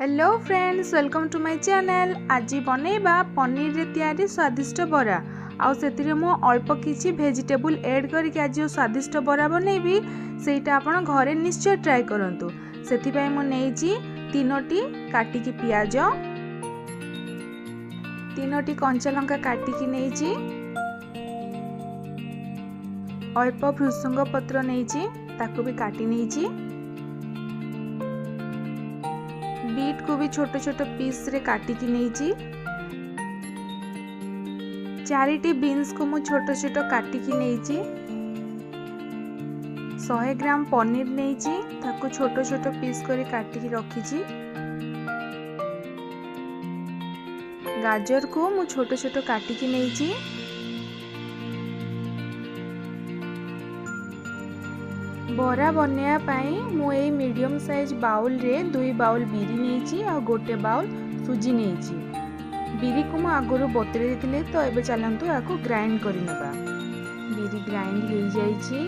Hello friends, welcome to my channel. ଆଜି ବନେଇବା ପନିରରେ ତିଆରି ସ୍ୱାଦିଷ୍ଟ ବରା, ଆଉ ସେଥିରେ ମୁଁ ଅଳ୍ପ କିଛି ଭେଜିଟେବୁଲ୍ ଏଡ଼୍ କରିକି ଆଜି ଯେଉଁ ସ୍ୱାଦିଷ୍ଟ ବରା ବନେଇବି, ସେଇଟା ଆପଣ ଘରେ ନିଶ୍ଚୟ ଟ୍ରାଏ କରନ୍ତୁ। ସେଥିପାଇଁ ମୁଁ ନେଇଛି 3ଟି କାଟିକି ପିଆଜ, 3ଟି କଞ୍ଚା ଲଙ୍କା କାଟିକି ନେଇଛି, ଅଳ୍ପ ଭୃସୁଙ୍ଗ ପତ୍ର ନେଇଛି, ତାକୁ ବି କାଟି ନେଇଛି, ବିଟ୍କୁ ବି ଛୋଟ ଛୋଟ ପିସ୍ରେ କାଟିକି ନେଇଛି, 4ଟି ବିନ୍ସକୁ ମୁଁ ଛୋଟ ଛୋଟ କାଟିକି ନେଇଛି, 100 ଗ୍ରାମ ପନିର ନେଇଛି, ତାକୁ ଛୋଟ ଛୋଟ ପିସ୍ କରି କାଟିକି ରଖିଛି, ଗାଜରକୁ ମୁଁ ଛୋଟ ଛୋଟ କାଟିକି ନେଇଛି, ବରା ବନେଇବା ପାଇଁ ମୁଁ ଏଇ ମିଡ଼ିୟମ୍ ସାଇଜ୍ ବାଉଲରେ 2 ବାଉଲ ବିରି ନେଇଛି ଆଉ 1 ବାଉଲ ସୁଜି ନେଇଛି। ବିରିକୁ ମୁଁ ଆଗରୁ ବତୁରେଇ ଦେଇଥିଲି, ତ ଏବେ ଚାଲନ୍ତୁ ଏହାକୁ ଗ୍ରାଇଣ୍ଡ କରିନେବା। ବିରି ଗ୍ରାଇଣ୍ଡ ହେଇଯାଇଛି,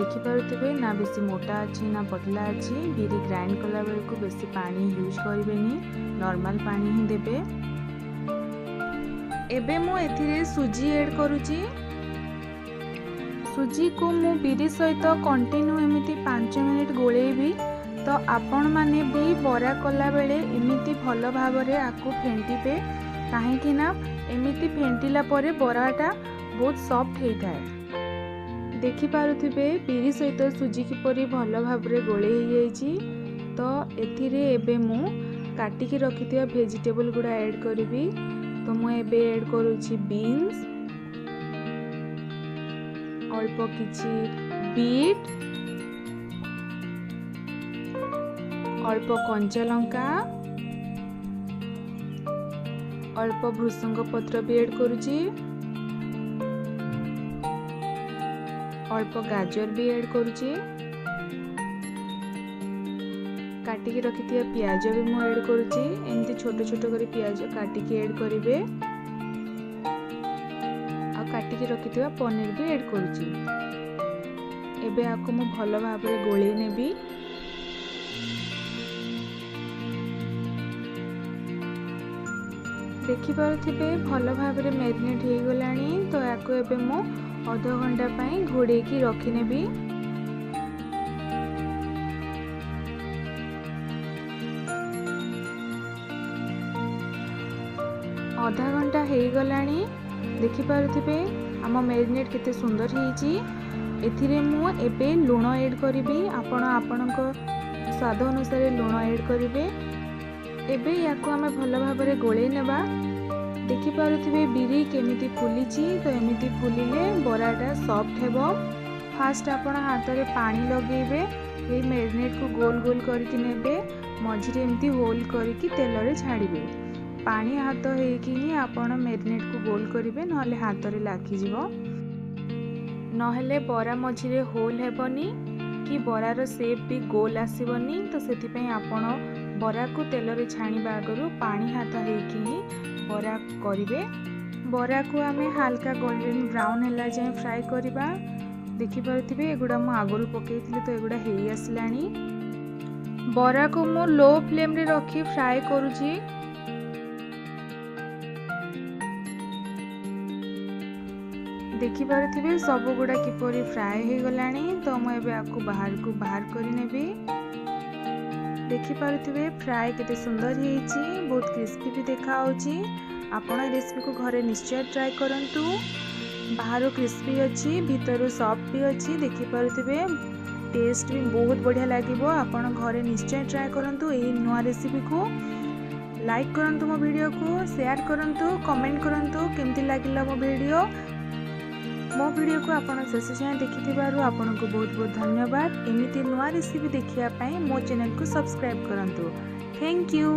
ଦେଖିପାରୁଥିବେ, ନା ବେଶୀ ମୋଟା ଅଛି ନା ପତଳା ଅଛି। ବିରି ଗ୍ରାଇଣ୍ଡ କଲା ବେଳକୁ ବେଶୀ ପାଣି ୟୁଜ୍ କରିବେନି, ନର୍ମାଲ ପାଣି ହିଁ ଦେବେ। ଏବେ ମୁଁ ଏଥିରେ ସୁଜି ଏଡ଼୍ କରୁଛି। ସୁଜିକୁ ମୁଁ ବିରି ସହିତ କଣ୍ଟିନ୍ୟୁ ଏମିତି 5 ମିନିଟ୍ ଗୋଳେଇବି। ତ ଆପଣମାନେ ବି ବରା କଲାବେଳେ ଏମିତି ଭଲ ଭାବରେ ଆକୁ ଫେଣ୍ଟିବେ, କାହିଁକି ନା ଏମିତି ଫେଣ୍ଟିଲା ପରେ ବରାଟା ବହୁତ ସଫ୍ଟ ହେଇଥାଏ। ଦେଖିପାରୁଥିବେ ବିରି ସହିତ ସୁଜି କିପରି ଭଲ ଭାବରେ ଗୋଳେଇ ହେଇଯାଇଛି। ତ ଏଥିରେ ଏବେ ମୁଁ କାଟିକି ରଖିଥିବା ଭେଜିଟେବୁଲ୍ ଗୁଡ଼ା ଏଡ଼୍ କରିବି। ତ ମୁଁ ଏବେ ଏଡ଼୍ କରୁଛି ବିନ୍ସ, ଅଳ୍ପ କିଛି ବିଟ୍, ଅଳ୍ପ କଞ୍ଚା ଲଙ୍କା, ଅଳ୍ପ ଭୃସଙ୍ଗ ପତ୍ର ବି ଏଡ଼୍ କରୁଛି, ଅଳ୍ପ ଗାଜର ବି ଏଡ଼୍ କରୁଛି, କାଟିକି ରଖିଥିବା ପିଆଜ ବି ମୁଁ ଏଡ଼୍ କରୁଛି। ଏମିତି ଛୋଟ ଛୋଟ କରି ପିଆଜ କାଟିକି ଏଡ଼୍ କରିବେ। ଆଉ କାଟିକି ରଖିଥିବା ପନିର ବି ଏଡ଼୍ କରୁଛି। ଏବେ ଆକୁ ମୁଁ ଭଲ ଭାବରେ ଗୋଳେଇ ନେବି। ଦେଖିପାରୁଥିବେ ଭଲ ଭାବରେ ମ୍ୟାରିନେଟ୍ ହେଇଗଲାଣି। ତ ୟାକୁ ଏବେ ମୁଁ ଅଧ ଘଣ୍ଟା ପାଇଁ ଘୋଡ଼େଇକି ରଖିନେବି। ଅଧା ଘଣ୍ଟା ହେଇଗଲାଣି, ଦେଖିପାରୁଥିବେ ଆମ ମ୍ୟାରିନେଟ୍ କେତେ ସୁନ୍ଦର ହେଇଛି। ଏଥିରେ ମୁଁ ଏବେ ଲୁଣ ଏଡ଼୍ କରିବି। ଆପଣ ଆପଣଙ୍କ ସ୍ୱାଦ ଅନୁସାରେ ଲୁଣ ଏଡ଼୍ କରିବେ। ଏବେ ୟାକୁ ଆମେ ଭଲ ଭାବରେ ଗୋଳେଇ ନେବା। ଦେଖିପାରୁଥିବେ ବିରି କେମିତି ଫୁଲିଛି। ତ ଏମିତି ଫୁଲିଲେ ବରାଟା ସଫ୍ଟ ହେବ। ଫାଷ୍ଟ ଆପଣ ହାତରେ ପାଣି ଲଗେଇବେ, ଏଇ ମ୍ୟାରିନେଟ୍କୁ ଗୋଲ ଗୋଲ କରିକି ନେବେ, ମଝିରେ ଏମିତି ହୋଲ୍ କରିକି ତେଲରେ ଛାଡ଼ିବେ। ପାଣି ହାତ ହେଇକି ହିଁ ଆପଣ ମ୍ୟାରିନେଟ୍କୁ ଗୋଲ କରିବେ, ନହେଲେ ହାତରେ ଲାଖିଯିବ, ନହେଲେ ବରା ମଝିରେ ହୋଲ୍ ହେବନି କି ବରାର ସେପ୍ ବି ଗୋଲ ଆସିବନି। ତ ସେଥିପାଇଁ ଆପଣ ବରାକୁ ତେଲରେ ଛାଣିବା ଆଗରୁ ପାଣି ହାତ ହେଇକି ହିଁ ବରା କରିବେ। ବରାକୁ ଆମେ ହାଲକା ଗୋଲ୍ଡେନ୍ ବ୍ରାଉନ୍ ହେଲା ଯାଏଁ ଫ୍ରାଏ କରିବା। ଦେଖିପାରୁଥିବେ ଏଗୁଡ଼ା ମୁଁ ଆଗରୁ ପକାଇଥିଲି, ତ ଏଗୁଡ଼ା ହେଇ ଆସିଲାଣି। ବରାକୁ ମୁଁ ଲୋ ଫ୍ଲେମ୍ରେ ରଖି ଫ୍ରାଏ କରୁଛି। ଦେଖିପାରୁଥିବେ ସବୁଗୁଡ଼ା କିପରି ଫ୍ରାଏ ହେଇଗଲାଣି। ତ ମୁଁ ଏବେ ଆକୁ ବାହାରକୁ ବାହାର କରିନେବି। ଦେଖିପାରୁଥିବେ ଫ୍ରାଏ କେତେ ସୁନ୍ଦର ହେଇଛି, ବହୁତ କ୍ରିସ୍ପି ବି ଦେଖାହେଉଛି। ଆପଣ ଏ ରେସିପିକୁ ଘରେ ନିଶ୍ଚୟ ଟ୍ରାଏ କରନ୍ତୁ। ବାହାରୁ କ୍ରିସ୍ପି ଅଛି, ଭିତରୁ ସଫ୍ଟ ବି ଅଛି। ଦେଖିପାରୁଥିବେ ଟେଷ୍ଟ ବି ବହୁତ ବଢ଼ିଆ ଲାଗିବ। ଆପଣ ଘରେ ନିଶ୍ଚୟ ଟ୍ରାଏ କରନ୍ତୁ ଏହି ନୂଆ ରେସିପିକୁ। ଲାଇକ୍ କରନ୍ତୁ ମୋ ଭିଡ଼ିଓକୁ, ସେୟାର କରନ୍ତୁ, କମେଣ୍ଟ କରନ୍ତୁ କେମିତି ଲାଗିଲା ମୋ ଭିଡ଼ିଓ। ମୋ ଭିଡ଼ିଓକୁ ଆପଣ ଶେଷ ଯାଏଁ ଦେଖିଥିବାରୁ ଆପଣଙ୍କୁ ବହୁତ ବହୁତ ଧନ୍ୟବାଦ। ଏମିତି ନୂଆ ରେସିପି ଦେଖିବା ପାଇଁ ମୋ ଚ୍ୟାନେଲକୁ ସବସ୍କ୍ରାଇବ୍ କରନ୍ତୁ। Thank you.